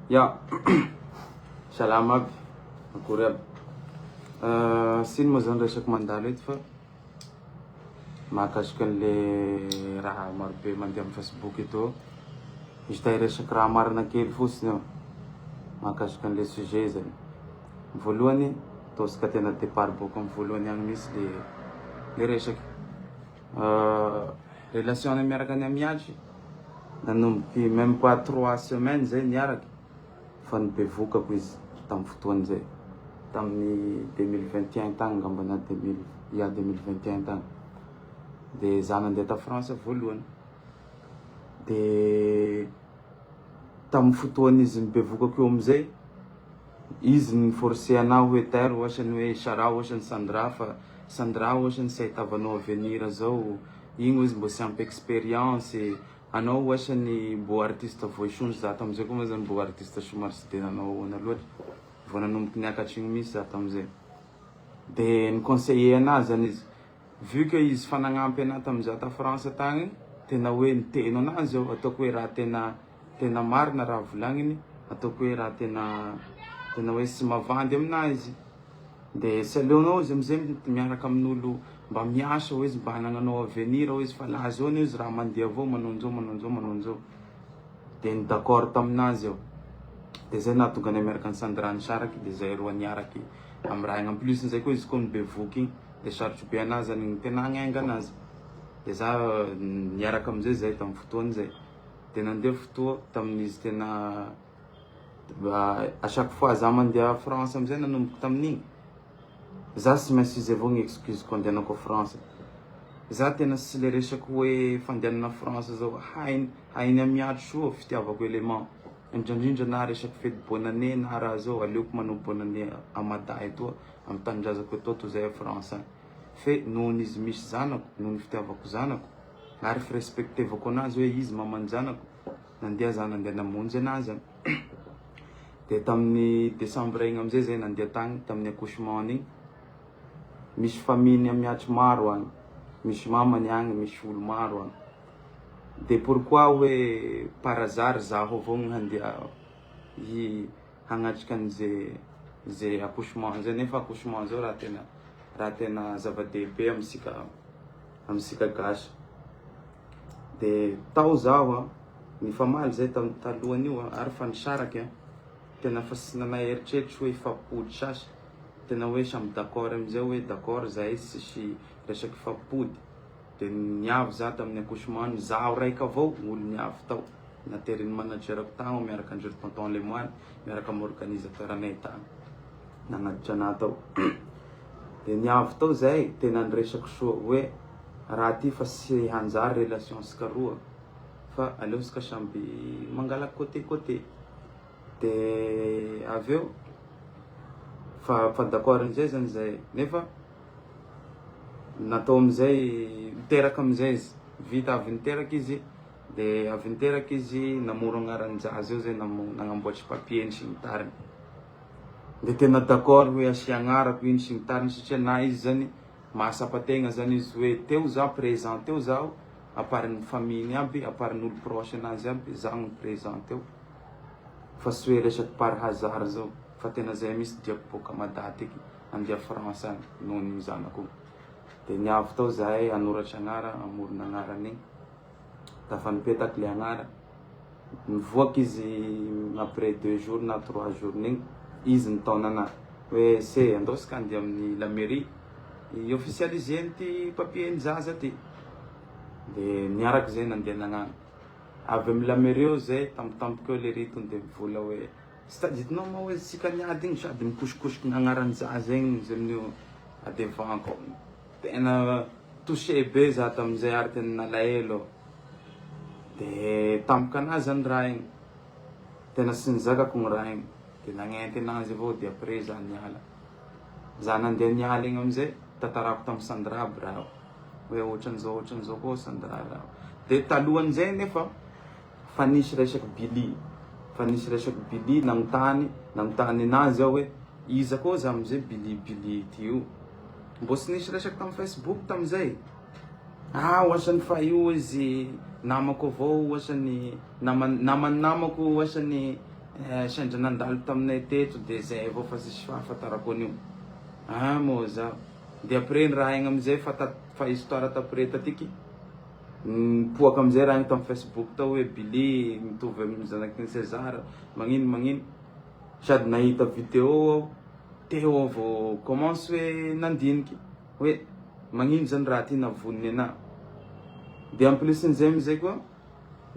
Ya, salama aby, akory aby. Tsy ino moa zany resako mandalo eto fa mahakasika an'le raha marobe mandeha amin'ny facebook eto. Izy ta hiresaka raha marina kely fotsiny aho mahakasika an'le sujet zany. Voalohany, ataontsika tena départ boaka amin'ny voalohany agny mihitsy le le resaky. Relation-nay miaraka any Amiatry, nanomboky même pas 3 semaines zay niaraky fa nibevokako izy tamin'ny fotoany zay, tamin'ny 2021 tagny angamba na 2000, ya, 2021 tagny. De za nandeha ta France voalohany, de tamin'ny fotoany izy nibevokako eo amizay izy ni-forcé anahy hoe tairo ohatrany hoe Sara, ohatrany Sandra, fa Sandra ohatrany tsy ahitavanao avenir zao igny izy, mbô tsy ampy expérience anao, ohatrany mbô artiste voasondro za tamizay koa moa zany, mbô artiste somary tsy de nanao ahoana loatra, vao nanomboky niakatra igny mihitsy za tamizay. De ni-conseiller anahy zany izy, vu que izy fa nagnampy anahy tamiza ta France tagny, tena hoe niteno anazy aho, ataoko hoe raha tena tena marina raha volagniny, ataoko hoe raha tena tena hoe tsy mavandy aminahy izy, de tsy aleonao izy amizay miaraka amin'olo mba miasa hoe izy mba hanagnanao avenir hoe izy, fa laha zao anie izy raha mandeha avao manao anzao, manao anzao, manao anzao. De ni d'accord taminazy aho, de zay nahatonga anay miaraka ny Sandra nisaraky, de zay roa niaraky amy raha igny. En plus nzay koa izy koa nibevoky igny, de sarotry be anazy zany ny tena hagnenga anazy, de za niaraka amizay zay tamin'ny fotoany zay. De nandeha fotoa tamin'izy tena à chaque fois za mandeha France amizay, nanomboky tamin'igny za sy maintsy izy avao ny excuse-ko andehanako a France. Za tena sy le resaky hoe fandehanana France zao, hainy hainy amiatry soa fitiavako élément, indrindrindra na resaky fety bonne année na raha zao, aleoko manao bonne année a Mada etoa, amy tanindrazako etoa, toy zay a France agny. Fe nohony izy misy zanako, noho ny fitiavako zanako ary firespectevako anazy hoe izy maman-janako, nandeha za, nandeha namonjy anazy agny. De tamin'ny décembre igny amizay zay nandeha tagny tamin'ny accouchement igny, misy famille amiatry maro agny, misy mamany agny, misy olo maro agny. De pourquoi hoe par hasard zaho avao no handeha hi hagnatrika an'ze ze accouchement zay, nefa accouchement zao raha tena zava-dehibe amitsika gasy? De tao zaho a nifamaly zay tam talohan'io a ary fa nisaraky a tena fa tsy nanay eritreritry hoe hifampody sasy, tena hoe samy d'accord amizay hoe d'accord zahay, tsisy resaky hifampody. De niavy za tamin'ny accouchement, zaho raiky avao olo niavy tao, naterin'ny managerako tagny miaraka andreo tonton Lemoine, miaraka amy organisateur anay tagny nagnatitra anahy tao. De niavy tao zay, tena niresaky soa hoe raha ty fa tsy hanjary relation sika roa, fa aleo sika samby mangalaky côté côté. De avy eo fa d'accord amizay zany zay, nefa natao amizay niteraka amizay izy, vita avy niteraka izy, de avy niteraka izy namoro agnaran-jaza eo zay, nagnamboatry papier sy ny tariny. De tena d'accord hoe asia agnarako iny sy ny tariny, satria na izy zany mahasapategna zany izy hoe teo za présent teo zaho, à part ny famille aby, à part ny olo proche anazy aby, zaho no présent teo, fa tsy hoe resaky par hasard zao, fa tena zay mihitsy diako boaka Mada tiky andeha France agny noho ny zanako. De niavy tao zahay hanoratra agnara, hamorona agnarany igny, dafa nipetaky le agnara, mivoaky izy après 2 jours na 3 jours igny izy nitaona anahy hoe se andao sika andeha amin'ny la mairie officialiser ty papier ny zaza ty. De niaraky zay nandeha nagnano avy amy la mairie eo zay. Tampotampoka eo le ry tonga de mivola hoe sy tadidinao ma hoe tsika niady igny, sady mikosokosiky ny agnaran-jaza igny izy amin'io adevanko. Tena touché be za tamizay ary tena nalahelo. De tampoka anazy zany raha igny, tena tsy nizakako ny raha igny, de nagnenty anazy avao. De après za niala, za nandeha niala igny amizay, tantarako tamy Sandra aby raha hoe ohatran'izao ohatran'izao koa Sandra raha. De talohan'izay nefa fa nisy resaky Billy, fa nisy resaky Billy, nagnontany anazy aho hoe iza koa za amizay Billy, Billy ty io mbô tsy nisy resaky tamy Facebook tamizay. Ah, ohatrany fa io izy namako avao, ohatrany nama namany namako, ohatrany. Sendra nandalo taminay teto de zay avao fa tsisy fahafantarako an'io. Ah moa za. De après ny raha igny amizay fa ta fa histoire t'après tatiky, nipoaka amizay raha igny tamy facebook tao hoe Billy mitovy amin'ny zanaky ny César, magnino magnino. Sady nahita video aho, teo aho vao commence hoe nandiniky hoe magnino zany raha ty navoniny anahy. De en plus n'izay amizay koa,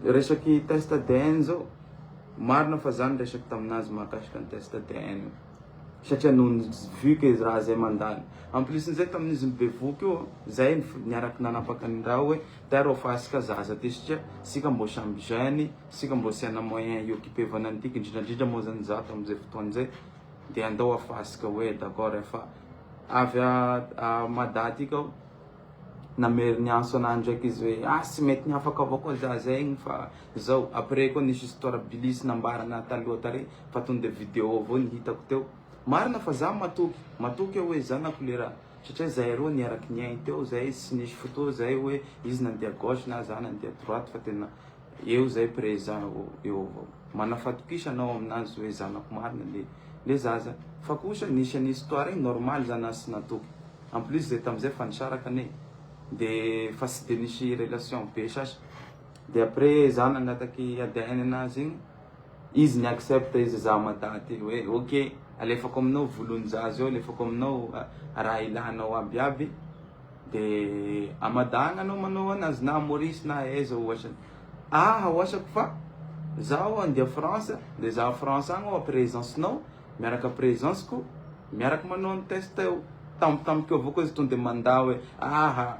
Resaky test ADN zao, marina fa za niresaky taminazy mahakasika ny test ADN io, satria noho ny vu que raha zay mandalo, en plus nizay tamin'izy nibevoka io zay niaraky nanapaka ny raha hoe tay rô fa asika zaza ty satria sika mbô samby jeune, sika mbô tsy ana moyen hi-occupevana antiky indrindra indrindra moa zany za tamizay fotoana zay de andao afasika hoe d'accord fa avy a Mada aty kao. Namery niantso anah ndraiky izy hoe ah tsy mety niafaka avao koa za zegny fa zao, après koa nisy histoire bilisy nambarana taloha tary fa tonde video avao ny hitako teo, marina fa za matoky, matoky aho hoe zanako le raha satria zahay roa niaraky niaigny teo zahay tsy nisy fotoa zahay hoe izy nandeha gauche na za nandeha droite fa tena eo zahay présent eo avao, mana fatokisa anao aminazy hoe zanako marina le le zaza fa kosa nisy any histoire igny normal za na tsy natoky. En plus zay tamizay efa nisaraka anie de fa tsy de nisy relation be sasy de après za nangataky ADN anazy igny izy ni accepte izy za mada ty hoe ok alefako aminao volony zaza io alefako aminao raha ilanao aby aby de a mada agny anao manao anazy na Maurice na aiza ohatrany ah ohatrako fa zaho andeha France de za France agny aho présence nao miaraka présence ko miaraka manao ny test eo tampotampoka eo avao koa izy tonga de mandà hoe aha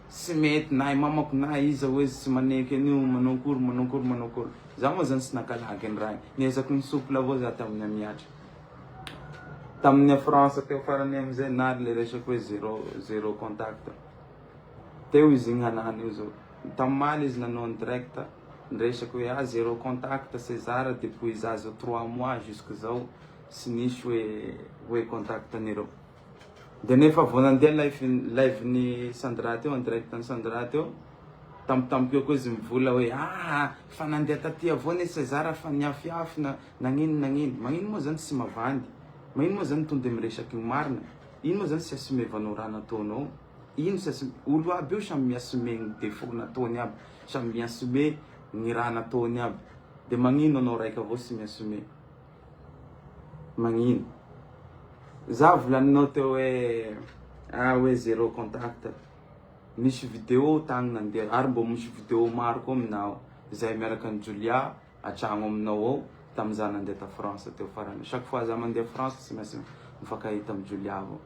tsy mety na i mamako na iza hoe tsy maneky an'io manao akory manao akory manao akory za moa zany tsy nakalaky ny raha igny niezaky ny souple avao za tamin'ny amiatra tamin'ny France teo farany amizay nary le resaky hoe zéro zéro contact teo izy igny hanany io zao tamimaly izy nanao ny direct niresaky hoe ah zéro contact César depuis za zao 3 mois jusque zao tsy nisy hoe contact anireo de nefa vao nandeha live ny Sandra teo en direct ny Sandra teo tampotampoka eo koa izy mivola hoe ah fa nandeha taty avao ne César fa niafiafina nagnino nagnino magnino moa zany tsy mavandy magnino moa zany tonga de miresaky ny marina ino moa zany tsy assumevanao raha nataonao ino tsy assume olo aby io samy miassume ny défaut nataony aby samy miassume ny raha nataony aby de magnino anao raiky avao tsy miassume magnino za volaninao teo hoe ah hoe zéro contact misy vidéo tagny nandeha ary mbô misy vidéo maro koa aminao zay miaraka ny Julia atragno aminao ao tamiza nandeha ta France teo farany chaque fois za mandeha France tsy maintsy mifankahita amy Julia avao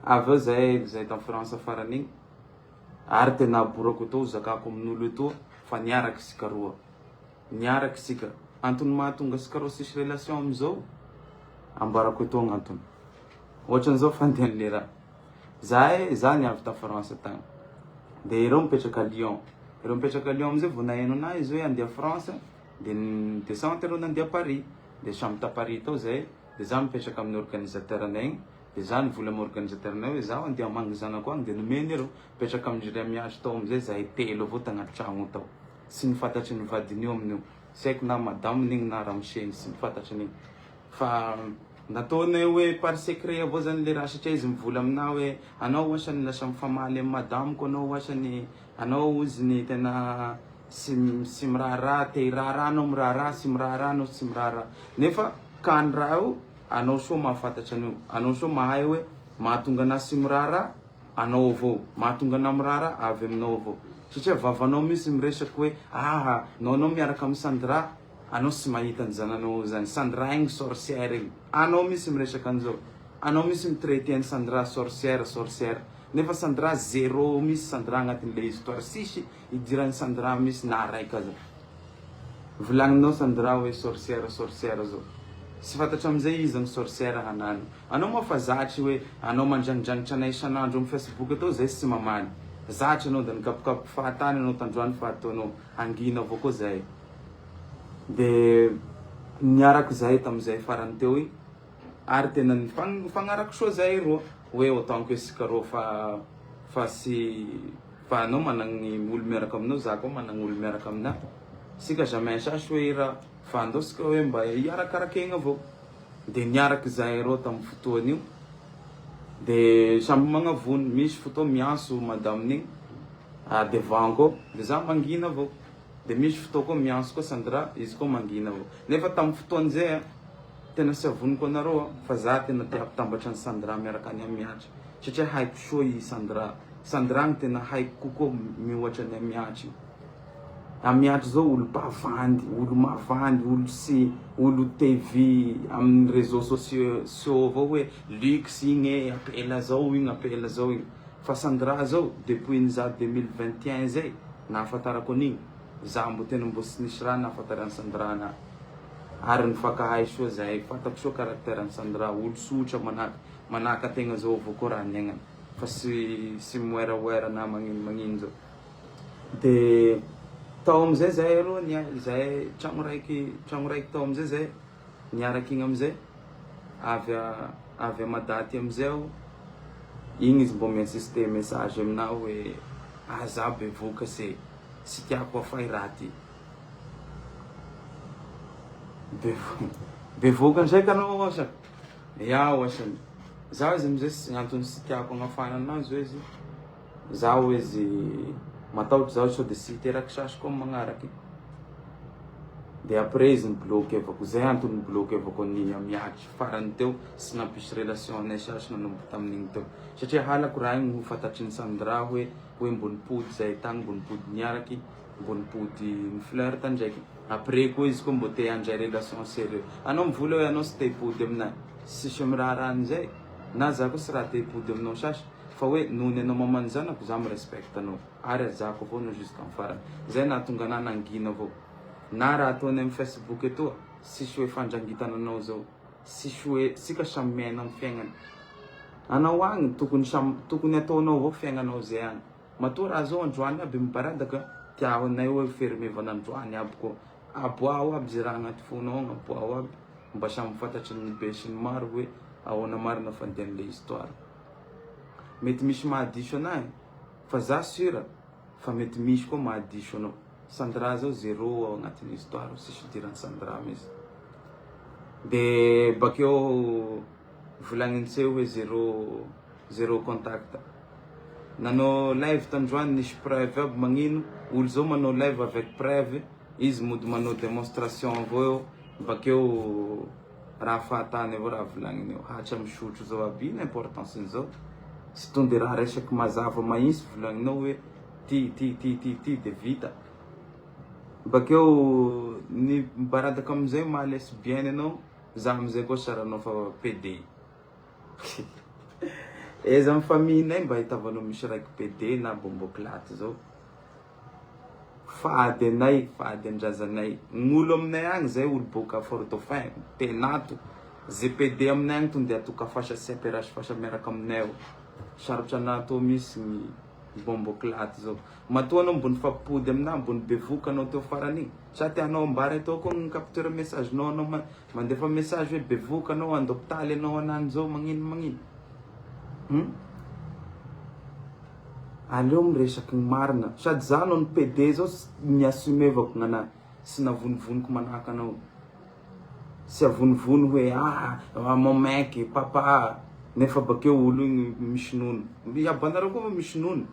avy eo zay ta France farany igny ary tena aborako atao zakako amin'olo etoa fa niaraky sika roa niaraky sika antony mahatonga sika roa tsisy relation amizao ambarako etoa gn'antony ohatran'izao fandehan'le raha zahay za niavy ta France tagny de ireo mipetraka Lyon ireo mipetraka Lyon amizay vao naheno anahy izy hoe andeha France de descente ireo nandeha Paris de samy ta Paris tao zay de za mipetraka amin'ny organisateur anay igny de za nivola amy organisateur anay hoe zaho andeha hamangy zanako agny de nomeny ireo mipetraka amindreo miandry tao amizay zahay telo avao tagnaty tragno tao tsy nifantatry ny vadiny io amin'io tsy haiko na madame igny na ramoseny tsy nifantatry an'igny fa nataonay hoe par secret avao zany le raha satria izy mivola aminahy hoe anao ohatrany lasa mifamaly amy madamiko anao ohatrany anao izy ny tena tsy miraharaha te hiraharaha anao miraharaha tsy miraharaha anao tsy miraharaha nefa ka ny raha io anao soa mahafantatra an'io anao soa mahay hoe mahatonga anazy tsy miraharaha anao avao mahatonga anah miraharaha avy aminao avao satria vavanao mihitsy miresaky hoe aha nao anao miaraka amy Sandra anao tsy mahita ny zananao zany Sandra igny sorcière igny anao mihitsy miresaka an'izao anao mihitsy mitraité an'i Sandra sorcière sorcière nefa Sandra zéro mihitsy Sandra agnatin'le histoire sisy idiran'ny Sandra mihitsy na raiky aza volagninao Sandra hoe sorcière sorcière zao tsy fantatra amizay izy ny sorcière hanany anao moa fa zatry hoe anao mandrangidrangitra anay isan'andro amy Facebook atao zay tsy mamaly zatry anao da nikapokapoky fahatany anao tandroany fa ataonao angina avao koa zay de niaraka zahay tamizay farany teo igny ary tena nifagnaraka soa zahay roa hoe autant que sika roa fa sy fa anao managny olo miaraka aminao za koa managny olo miaraka aminahy sika jamais sasy hoe raha. Fa andao sika hoe mba hiarakarakegna avao. De niaraka izahay reo tamin'ny fotoana io. De samby magnavony, misy fotoa miantso madame igny devant ko, de za mangina avao. De misy fotoa koa miantso koa Sandra, izy koa mangina avao. Nefa tamin'ny fotoana zay a, tena tsy avoniko anareo a, fa za tena te hampitambatra an'i Sandra miaraka any Amiatra. Satria haiko soa i Sandra. Sandra no tena haiko kokoa mihoatra an'i Amiatra. Amiatra zao olo mpavandy, olo mavandy, olo tsy olo TV amin'ny réseaux sociaux avao hoe luxe igny e, apela zao igny, apela zao igny. Fa Sandra zao depuis ny za 2021 zay nahafantarako an'igny, za mbo tena mbo tsy nisy raha nahafantaran'i Sandra anahy. Ary nifankahay soa zahay, fantako soa caractère an'i Sandra, olo tsotra manahaka manahaka antegna zao avao koa raha niaignany fa tsy tsy moeraoera na magnino magnino zao. De tao amizay zahay aloha nia zahay tragno raiky tragno raiky tao amizay zahay niaraka igny amizay avy avy a Mada aty amizay aho igny izy mbô mi-insiste message aminahy hoe ah za bevoka se tsy tiako hafay raha ty. Bevoka ndraiky anao asa? Iaho asany. Zaho izy amizay sy antony tsy tiako agnafana anazy hoe izy Zaho izy matahotra zaho sao de tsy hiteraky sasy koa amin'ny magnaraky. De après izy ni-bloquer-vako, zay antony ni-bloquer-vako an'i Amiatry farany teo tsy nampisy relation anay sasy nanomboka tamin'igny teo. Satria halako raha igny ho fantatry ny Sandra hoe hoe mbo nipody zahay tagny, mbo nipody niaraky, mbo nipody ni-flirt ndraiky. Après koa izy koa mbo te handray relation sérieux. Anao mivola hoe anao tsy te hipody aminahy, tsisy miraharaha an'izay, na za koa tsy raha te hipody aminao sasy. Fa hoe noho ny anao maman'ny zanako za mi-respecte anao ary hajako avao anao jusqu'en farany. Zay nahatonga anah nangina avao. Na raha ataonay am facebook etoa tsisy hoe fandrangitana anao zao, tsisy hoe tsika samy miaina am fiaignana. Anao agny tokony samy tokony ataonao avao fiaignanao zay agny. Matoa raha zao androany aby mibaradaka tiaonay hoe fermevana androany aby koa. Aboaho aby ze raha agnaty fonao agny aboaho aby mba samy fantatry ny be sy ny maro hoe ahoana marina fandehan'le histoire. Mety misy mahadiso anahy fa za sur fa mety misy koa mahadiso anao. Sandra zao zero ao agnatin'ny histoire tsisy idiran'i Sandra mintsy. De bakeo volagnintseo hoe zero zero contact. Nanao live tandroany nisy preuve aby magnino, olo zao manao live avec preuve, izy mody manao demonstration avao eo bakeo Raha fahatany avao raha volagniny eo, hatra misotro zao aby ino importance nizao? Tsy tonde raha resaky mazava mahintsy volagninao hoe ty ty ty ty ty de vita. Bakeo ny mibaradaka amizay maha lesbienne anao, za amizay koa saranao fa PD. Aiza amy famille nay mba ahitavanao misy raiky PD na bomboclaty zao. Fady anay, fady an-drazanay. Ny olo aminay agny zay olo boaka Fort Dauphin, Penato, ZPD aminay agny tonde atokafasa sy aperasifasa miaraka aminay ao. Sarotra anah tô misy ny bomboclaty zao. Matoa anao mbo nifampipody aminah, mbo nibevoka anao teo farany igny. Sa tianao ambara etao koa ny capture message nao anao mandefa message hoe bevoka anao andopitaly anao anany zao magnino magnino. Hum? Aleo miresaky ny marina. Sady za nao ny PD zao tsy ni-assumer-vako gnanahy. Tsy navonivoniko manahaka anao. Tsy avonivony hoe ah mon mec, papa, nefa bakeo olo igny misy nono. I abanareo koa va misy nono?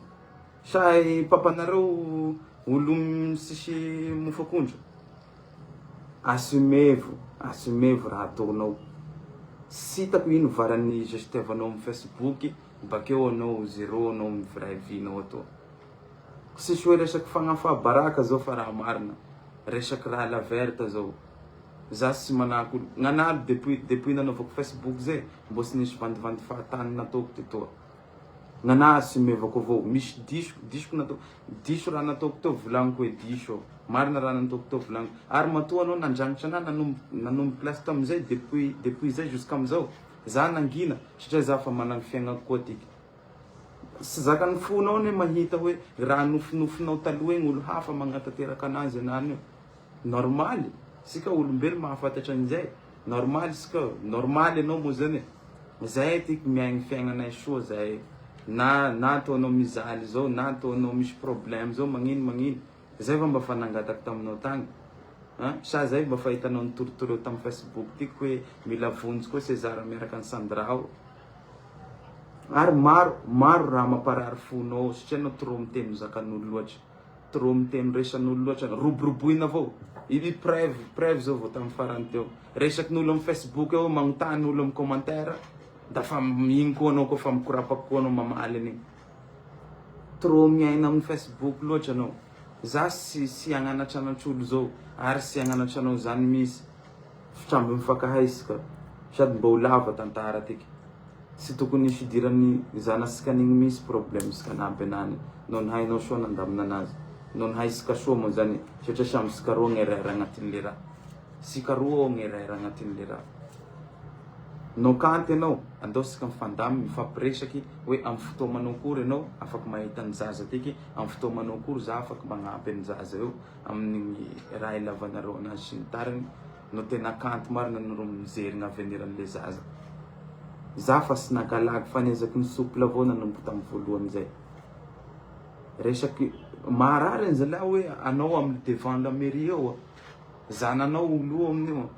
Sa i papanareo olo tsisy mofo akondro? Assumevo, assumevo raha ataonao. Tsy hitako ino varan'ny gestevanao amin'ny facebook. Bakeo anao zero anao am vraie vie nao atoa. Tsisy hoe resaky fagnafaha baraka zao fa raha marina. Resaky raha la verte zao. Za tsy manahaka olo. Gnanahy depuis depuis nanaovako facebook zay mbô tsy nisy vandivandy fahatany nataoko tetoa. Gnanahy assumevako avao. Misy diso diso natao diso raha nataoko teo volagniko hoe diso aho. Marina raha nataoko teo volagniko. Ary matoa anao nandragnitra anahy nanomboky nanomboky lasa tamizay depuis depuis zay jusqu'amizao. Za nangina satria za fa managny fiaignako koa tiky. Tsy zakan'ny fonao anie mahita hoe raha nofinofinao taloha igny olo hafa magnatanteraka anazy anany io. Normaly, sika olombelo mahafantatra an'izay, normaly sika, normaly anao moa zany e. Zahay tiky miaigny fiaignanay soa zahay, na na ataonao mijaly zao na ataonao misy problème zao magnino magnino, zay va mba fa nangataka taminao tagny. An! Sa zay mba fahitanao nitoritoreo tam facebook tiako hoe mila vonjy koa Cesar miaraka ny Sandra ao. Ary maro maro raha mamparary fonao satria anao trop miteny zakan'olo loatra. Trop miteny resan'olo loatra anao. Roboroboina avao. I preuve preuve zao vao tam farany teo. Resakin'olo am facebook eo magnontany olo am commentaire da fa igny koa anao koa fa mikorapaky koa anao mamaly an'igny. Trop miaina amin'ny facebook loatra anao. Za sy sy hagnanatranatr'olo zao ary sy hagnanatra anao zany mihintsy. Fitramby mifankahay isika sady mba ho lava tantara tiky. Tsy tokony hisy idiran'ny zanasika an'igny mihintsy problème sika naby anany no ny hainao soa nandamina anazy no ny haisika soa moa zany satria samy sika roa ny erreur agnatin'le raha. Sika roa ao ny erreur agnatin'le raha. No kanty anao, andao sika mifandaminy, mifampiresaky hoe amin'ny fotoa manao akory anao afaky mahita ny zaza tiky, amin'ny fotoa manao akory za afaky magnampy ny zaza eo amin'ny raha ilavanareo anazy sy ny tariny, no tena kanto marina anareo mijery ny avenir an'le zaza. Za fa sy nankalagy fa niezaky ny souple avao nanomboka tamin'ny voalohany zay. Resaky maharary anzalahy hoe anao amin'ny devant la mairie eo, zananao olo eo amin'io.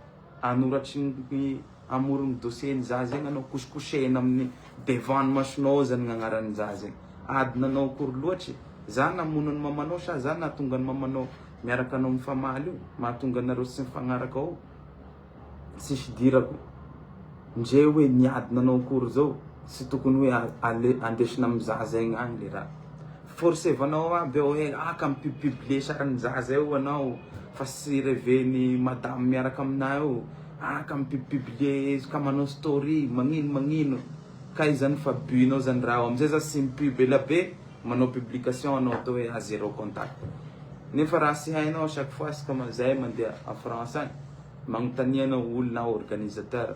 Anoratry ny amoron'ny dossier ny zaza igny anao kosikosehina amin'ny devant ny masonao ao zany ny agnaran'ny zaza igny. Ady nanao akory loatry? Za namono ny mamanao sa za nahatonga ny mamanao miaraka anao mifamaly io? Mahatonga anareo tsy mifagnaraka ao? Tsisy idirako. Ndre hoe niady nanao akory zao tsy tokony hoe ale andesina amin'ny zaza igny agny le raha. Forcevanao aby ao hoe ah ka mi-publier sarin'ny zaza eo anao fa tsy reveny madame miaraka aminah eo, ah ka mi-publier izy ka manao story magnino magnino, kay zany fa but-nao zany raha ao, amizay za tsy mi-pub ela be manao publication anao atao hoe ah zero contact, nefa raha tsy hainao à chaque fois isaka zay mandeha à France agny magnontania anao olo na organisateur.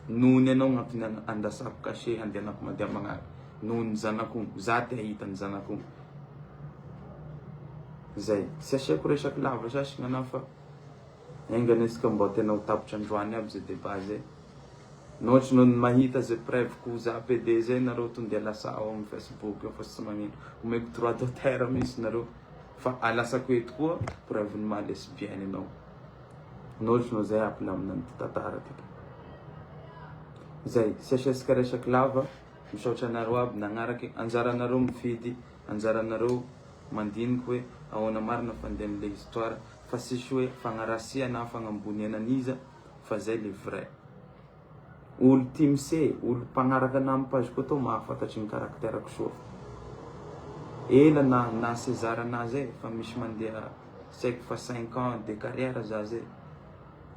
Nohony anao gn'antony andasako cachet handehanako mandeha magnary nohony zanako za te hahita ny zanako zay tsy asiako resaky lava sasy gnanahy fa enga anie tsika mba tena ho tapitra androany aby zay debat zay no ohatry noho ny mahita zay preuve ko za PD zay nareo tonde alasa ao amin'ny facebook eo fa tsy magnino omeko droit d'auteur mintsy nareo fa alasako eto koa preuve ny maha lesbienne anao. Nojo zay hampilamina an'ity tantara ty. Zay, tsy asiasika resaky lava, misaotra anareo aby nagnaraky, anjaranareo mifidy, anjaranareo mandiniky hoe ahoana marina fandehan'le histoire fa tsisy hoe fagnarasia na fagnamboniana an'iza fa zay le vrai. Olo tia mise, olo mpagnaraka anah am page ko tô mahafantatry ny caractère-ko soa. Ela na na César anah zay fa misy mandeha tsy haiko fa 5 ans de carrière za zay.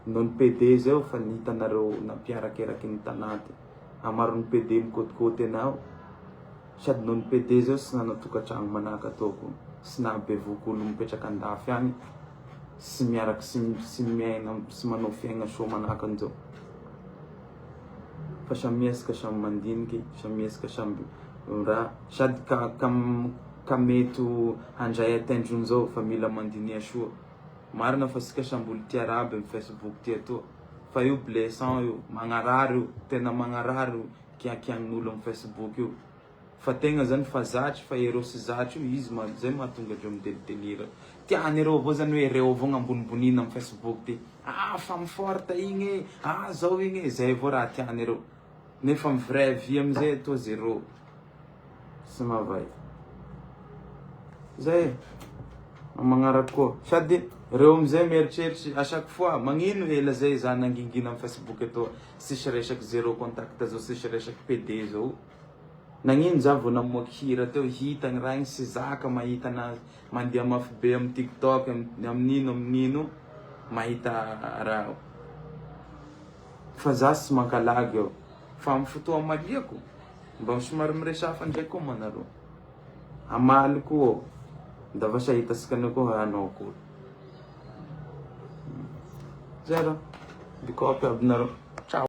Noho ny PD zay fa nihitanareo nampiarakeraky ny tanà ty. Hamaron'ny PD mikôtikôty anah ao. Sady noho ny PD zao tsy nanao tokatragno manahaka ataoko, tsy nahabevoka olo mipetraka andafy agny, tsy miaraky sy sy miaigna sy manao fiaigna soa manahaka an'izao. Fa samy miezaka samy mandiniky, samy miezaka samby raha, sady ka ka ka mety ho handray attention zao fa mila mandiniha soa. Marina fa tsika samby olo tia raha aby am facebook ty atoa, fa io blessant io, magnarary io, tena magnarary io. Kiankiagnin'olo am facebook io fa tegna zany fa zatry fa ereo sy zatry io izy ma zay mahatonga andreo midelidelira tiany ereo avao zany hoe ereo avao gn'ambonimbonina am facebook ty ah femme forte igny e ah zao igny e zay avao raha tiany ereo nefa am vraie vie amizay toa zero sy mahavay zay e magnaraky koa sady reo amizay mieritreritry à chaque fois magnino ela zay za nangingina am facebook etoa Tsisy resaky zero contact zao tsisy resaky PD zao. Nagnino za vao namoaky hira teo hita ny raha igny sy zaka mahita anazy mandeha mafy be am tiktok amin'ino amin'ino mahita raha fa za tsy mankalagy aho fa am fotoa amaliako mba somary miresafa ndraiky koa ma nareo amaly koa aho ndavasa hitasika anao koa hanao akory zay raha bikopy aby nareo.